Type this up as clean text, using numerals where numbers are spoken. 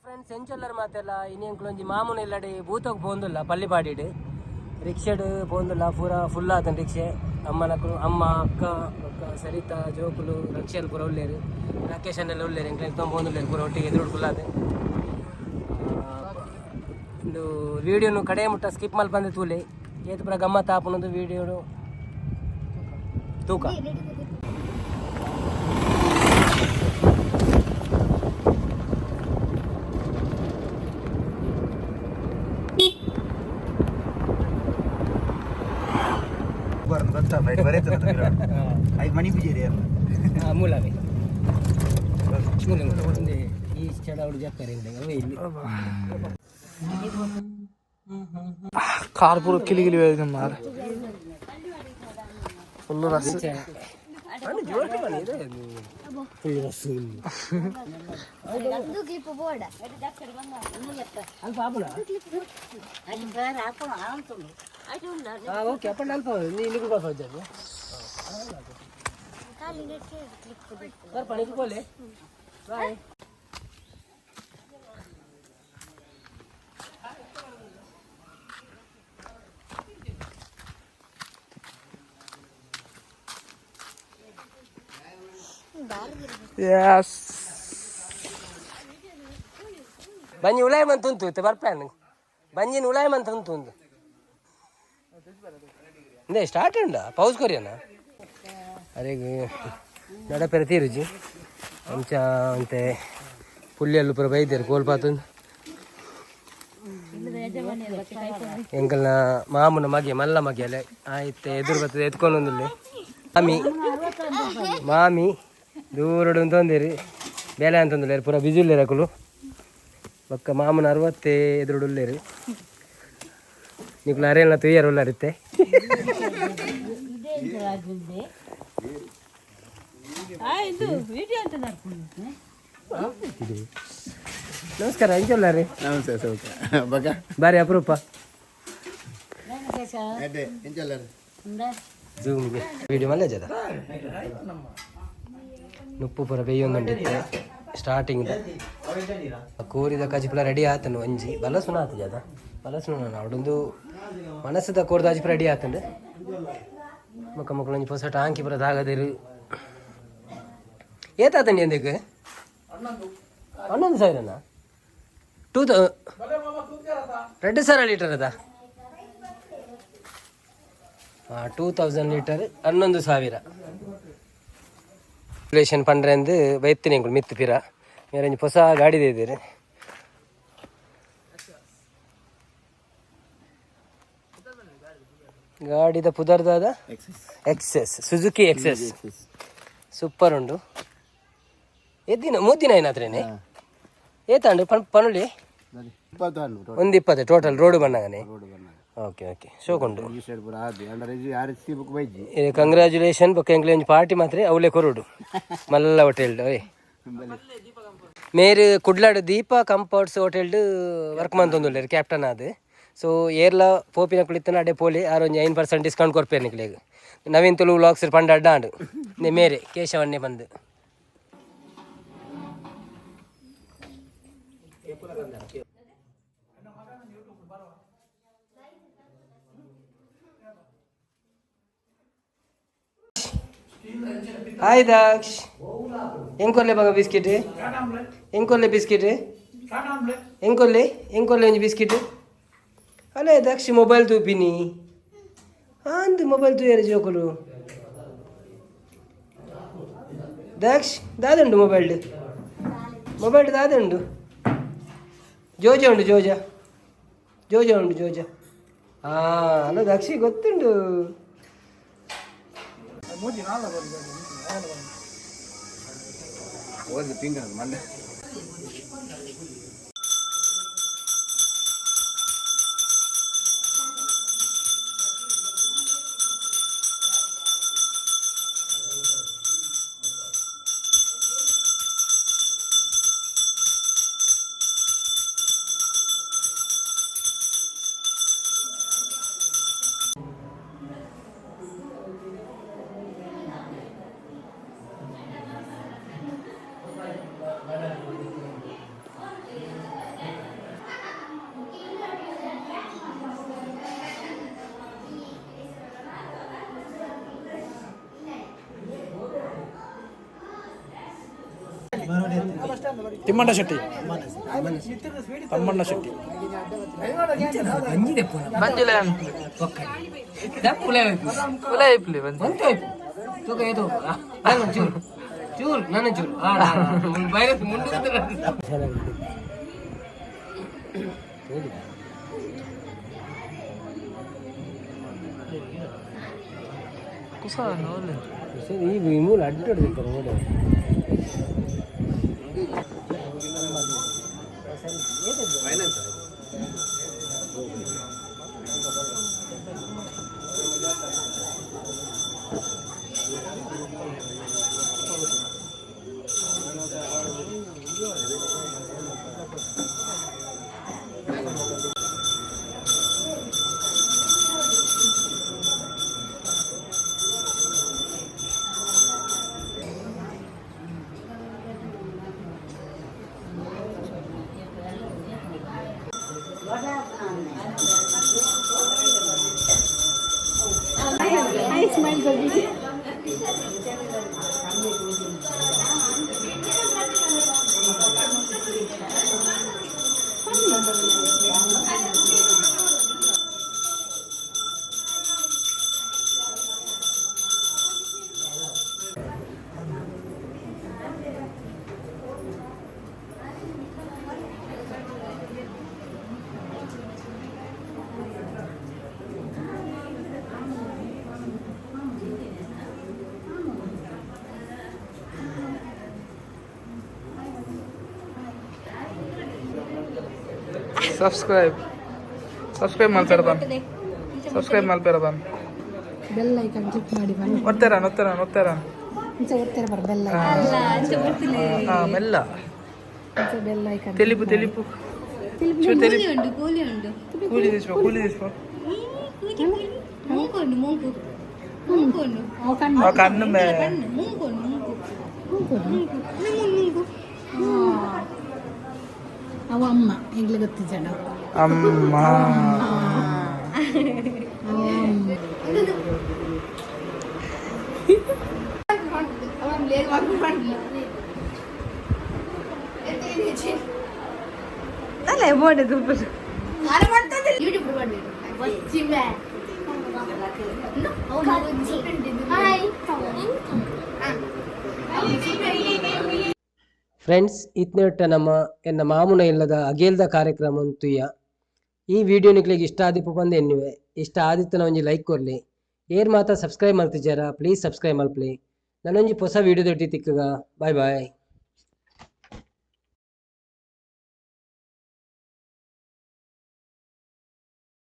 Friends, ಎಂಚೊಲ್ಲರ್ ಮಾತೆಲ್ಲ? ಇನ್ನೆಂಕ್ಲೊಂಜಿ ಮಾಮೂನ ಇಲ್ಲಡೆ ಭೂತಗ್ ಪೋಂದುಲ್ಲ. ಪಲ್ಲಿಪಾಡಿಡ್ ರಿಕ್ಷೆಡ್ ಪೋಂದುಲ್ಲ. ಪೂರ ಫುಲ್ ಆತನ್ ರಿಕ್ಷೆ. ಅಮ್ಮನಕುಲು, ಅಮ್ಮ, ಅಕ್ಕ, ಬೊಕ್ಕ ಸರಿತಾ, ಜೋಕುಲು, ರಕ್ಷೆಲ್ ಪೂರ ಉಲ್ಲೇರು. ರಾಕೇಶ್ ಅನ್ನೆಲ್ಲ ಉಲ್ಲೇರು. ಎಂಕ್ಲೆನ್ ತೊಂಬೊಂದುಲ್ಲೇರು ಪೂರ ಒಟ್ಟಿಗೆ ಎದುರು ಕುಲ್ಲಾದೆ. ಇಂದು ವೀಡಿಯೋನು ಕಡೆ ಮುಟ್ಟ ಸ್ಕಿಪ್ ಮಲ್ಪಂದೆ ತೂಲೆ. ಏತ್ ಪೂರ ಗಮ್ಮತ್ ಆಪುನದು ವೀಡಿಯೋಡು ತೂಕ. ಮಣಿ ಪೂಜೆ. ಮೂಲವೇ ಮೂಲೆ ಮೂಲೆ. ಈ ಚಡವಡು ಜಕ್ಕರೆ ಅವೇ ಇಲ್ಲಿ. ಕಾರ್ ಪೂರ ಕಿಲಿ ಕಿಲಿ ಮಾರ, ಫುಲ್ ರಸ್. ಫುಲ್ ರಸ್. Clip board. ಅಲ್ಪ ಆಪುನ. ಓಕೆ, ಅಪ್ಪಂಡ ಅಲ್ಪ ನೀ ನಿಗು ಪಾಪ ಜಾಗ. ಸರ್ ಪಣಿಗೆ ಪೋಲೆ. ಬಾಯ್. ಎಸ್. ಬಂಜಿ ಉಲಾಯ್ ಮಂತ ಉಂತು ಇತ್ತೆ ಬರ್ಪೇನು. ಬಂಜಿನ ಉಲಾಯ್ ಮಂತ ಉಂತು ಉಂದು. ಇಂದೇ ಸ್ಟಾರ್ಟ್ ಉಂಡ ಪೌಸ್ ಕೊರಿಯನ. ಅರೆಗ್ ನಡಪೆರೆ ತೀರುಜಿ. ಅಂಚ ಅಂತೆ ಪುಲ್ಲಿಯಲ್ಲು ಪೂರ ಬೈದೇರು ಕೋಲ್ಪಾತುಂದು. ಎಂಕಲ್ನ ಮಾಮುನ ಮಗೆ, ಮಲ್ಲ ಮಗೆ ಅಲೆ ಆಯ್ತು. ಎದುರು ಬರ್ತದೆ ಎತ್ಕೊಂಡು. ಮಾಮಿ, ಮಾಮಿ ದೂರಡು ಅಂತಂದಿರಿ. ಬೇಲೆ ಅಂತಂದಿಲ್ಲ, ಪೂರ ಬಿಜಿ ಉಲ್ಲೇರು ಅಕುಲು. ಬೊಕ್ಕ ಮಾಮುನ 60 ಎದುರುಡು ಉಲ್ಲೇರು. ನಿಕ್ಲು ಅರೇಲ್ನ ತುಯ್ಯರ್ ಉಲ್ಲರಿತ್ತೆ. ನಮಸ್ಕಾರ, ಎಂಚೊಲ್ಲಾರಿ? ನಮಸ್ತೆ ಸೌಕ ಬಗ. ಬಾರಿ ಅಪರೂಪ. ಅಡ್ಡೆ, ಎಂಚೊಲ್ಲರು? ಝೂಮ್ಗೆ ವಿಡಿಯೋ ಮಲ್ಲೆ ಜದ. ನುಪ್ಪು ಪೂರ ಬೇಯೊಂದುಂಡಿತ್ತೆ. ಸ್ಟಾರ್ಟಿಂಗ್ ಕೋರಿದ ಕಜಿಪುಲ ರೆಡಿ ಆತನು. ಒಂಜಿ ಬಲಸುನ ಆತು ಜದ ಬಲಸುನ. ಅವಡೊಂದು ಮನಸ್ಸದ ಕೋರ್ದ ಅಜಿಪು ರೆಡಿ ಆತಂಡು. ಮಕ್ಕ ಮಕ್ಕಳು ಒಂಜಿ ಪೊಸ ಟಾಂಕಿ ಪೂರ ತಾಗದಿರು. ಏತಾತಂಡಿ ಎಂದಕ್ಕೆ? 11 ಸಾವಿರನಾ? ಟೂ 2000 ಲೀಟರ್ ಅದ. ಹಾಂ, 2000 ಲೀಟರ್, 11,000. ರಿಲೇಷನ್ ಪಂಡ್ರೆಂದು ಬೈತಿನಿ ಎಂಕುಲು ಮಿತ್ತು ಪಿರ. ಮೇರೊಂಜಿ ಹೊಸ ಗಾಡಿ ಇದ್ದೀರಿ. ಗಾಡಿದ ಪುದರ್ದಾದ? Access, Suzuki Access. ಸೂಪರ್ ಉಂಡು. ಎದ್ದಿನ ಮುದ್ದಿನ ಏನಾದ್ರೇನೆ ಏತಾಂಡು ಪಣ್ ಪನುಲಿ. ಒಂದು 20 ಟೋಟಲ್ ರೋಡ್ ಬಣ್ಣಗನೆ. ಓಕೆ ಓಕೆ, ಶೋಕುಂಡು. ಕಂಗ್ರ್ಯಾಚುಲೇಷನ್. ಬೊಕ್ಕ ಎಂಕ್ಲೆ ಒಂಜಿ ಪಾರ್ಟಿ ಮಾತ್ರ ಅವಲೇ ಕೊರಡು ಮಲ್ಲ ಹೋಟೆಲ್. ಓಯ್, ಮೇರ್ ಕುಡ್ಲಾಡು ದೀಪ ಕಂಫರ್ಟ್ಸ್ ಹೋಟೆಲ್ಡ್ ವರ್ಕ್ ಮಂತೊಂದುಲ್ಲೆರ್ ಕ್ಯಾಪ್ಟನ್ ಆದ್. ಸೊ ಏರ್ಲ ಪೋಪಿನಕುಲು ಇತ್ತನ ಅಡೆ ಪೋಲಿ. ಆರ್ ಒಂಜಿ 5% ಡಿಸ್ಕೌಂಟ್ ಕೊರ್ಪೇರು ನಿಕ್ಲೆಗ್. ನವೀನ್ ತುಳು ವ್ಲಾಗ್ಸ್ ಪಂಡ ಅಡ್ಡ ಆಂಡ್. ನೆ ಮೇರೆ ಕೇಶವನ್ನೇ ಬಂದು. ಹಾಯ್ ದಕ್ಷ್, ಎಂಕೊಲ್ಲೆ ಬಂಗ ಬಿಸ್ಕೆಟ್? ಎಂಕೊಲ್ಲೆ ಬಿಸ್ಕೆಟ್? ಎಂಕೊಲ್ಲೆ, ಎಂಕೊಲ್ಲೆ ಒಂಜಿ ಬಿಸ್ಕೆಟ್? ಅಲ್ಲೇ ದಕ್ಷ ಮೊಬೈಲ್ ತೂಪಿನಿ ಅಂದು. ಮೊಬೈಲ್ ತೂಯರೆ ಜೋಕುಲು. ದಕ್ಷ, ದಾದುಂಡು ಮೊಬೈಲ್? ಮೊಬೈಲ್ ದಾದುಂಡು? ಜೋಜ ಉಂಡು, ಜೋಜ, ಜೋಜ ಉಂಡು, ಜೋಜ. ಹಾಂ, ಅಲ್ಲ ದಕ್ಷಿ ಗೊತ್ತುಂಡು. ಮಂಡೆ. ತಿಮ್ಮಣ್ಣ ಶೆಟ್ಟಿ, ತಮ್ಮಣ್ಣ ಶೆಟ್ಟಿ. ಚೂರು ನನ್ನ ಚೂರು ಈ ಮೂಲ ಅಡ್ಡ ಹೊಡೆದಿರ್ತಾರೆ ಮೂಲ. ಸಬ್ಸ್ಕ್ರೈಬ್, ಸಬ್ಸ್ಕ್ರೈಬ್ ಮಲ್ಪೆರ ಬನ್, ಸಬ್ಸ್ಕ್ರೈಬ್ ಮಲ್ಪೆರ ಬನ್. ಬೆಲ್ ಐಕನ್ ಕ್ಲಿಕ್ ಮಾಡಿ ಬನ್ನಿ. ಒತ್ತೆರ, ಒತ್ತೆರ, ಒತ್ತೆರ. ಇಂಚ ಒತ್ತೆರ ಬರ ಬೆಲ್ ಐಕನ್. ಹಾ, ಮೆಲ್ಲ. ಇಂಚ ಬೆಲ್ ಐಕನ್. ತೆಲಿಪು, ತೆಲಿಪು, ಚೂರು ತೆಲಿಪು. ಉಂಡು, ಕೂಲಿ ಉಂಡು. ಕೂಲಿ తీసుకో, ಕೂಲಿ తీసుకో. ಮೂಕು ಉಂಡು, ಮೂಕು, ಮೂಕು ಉಂಡು. ಅವು ಕಣ್ಣು. ಆ ಕಣ್ಣು ಮೇ ಕಣ್ಣು, ಮೂಕು ಉಂಡು, ಮೂಕು, ಮೂಕು, ಮೂಕು, ಮೂಕು. ಅವು ಅಮ್ಮ ಎಂಗ್ಲೆ ಗೊತ್ತಿಜ್ಜಣ. ಅಮ್ಮ. ಹಾಯ್. ಫ್ರೆಂಡ್ಸ್, ಇತ್ನೆಟ್ಟ ನಮ್ಮ ಎನ್ನ ಮಾಮೂನ ಇಲ್ಲದ ಅಗೇಲ್ದ ಕಾರ್ಯಕ್ರಮ ತುಯ್ಯ. ಈ ವಿಡಿಯೋ ನಿಕ್ಲೆಗ್ ಇಷ್ಟ ಆದಿಪ್ಪು ಪಂದ್ ಎನ್ನುವೆ. ಇಷ್ಟ ಆದಿತ್ತನ ಒಂಜಿ ಲೈಕ್ ಕೊರ್ಲಿ. ಏರ್ ಮಾತ ಸಬ್ಸ್ಕ್ರೈಬ್ ಮಲ್ತಿಜಾರ, ಪ್ಲೀಸ್ ಸಬ್ಸ್ಕ್ರೈಬ್ ಮಲ್ಪ್ಲಿ. ನನೊಂಜಿ ಹೊಸ ವಿಡಿಯೋ ದೊಟ್ಟಿ ತಿಕ್ಕುಗ. Bye boy.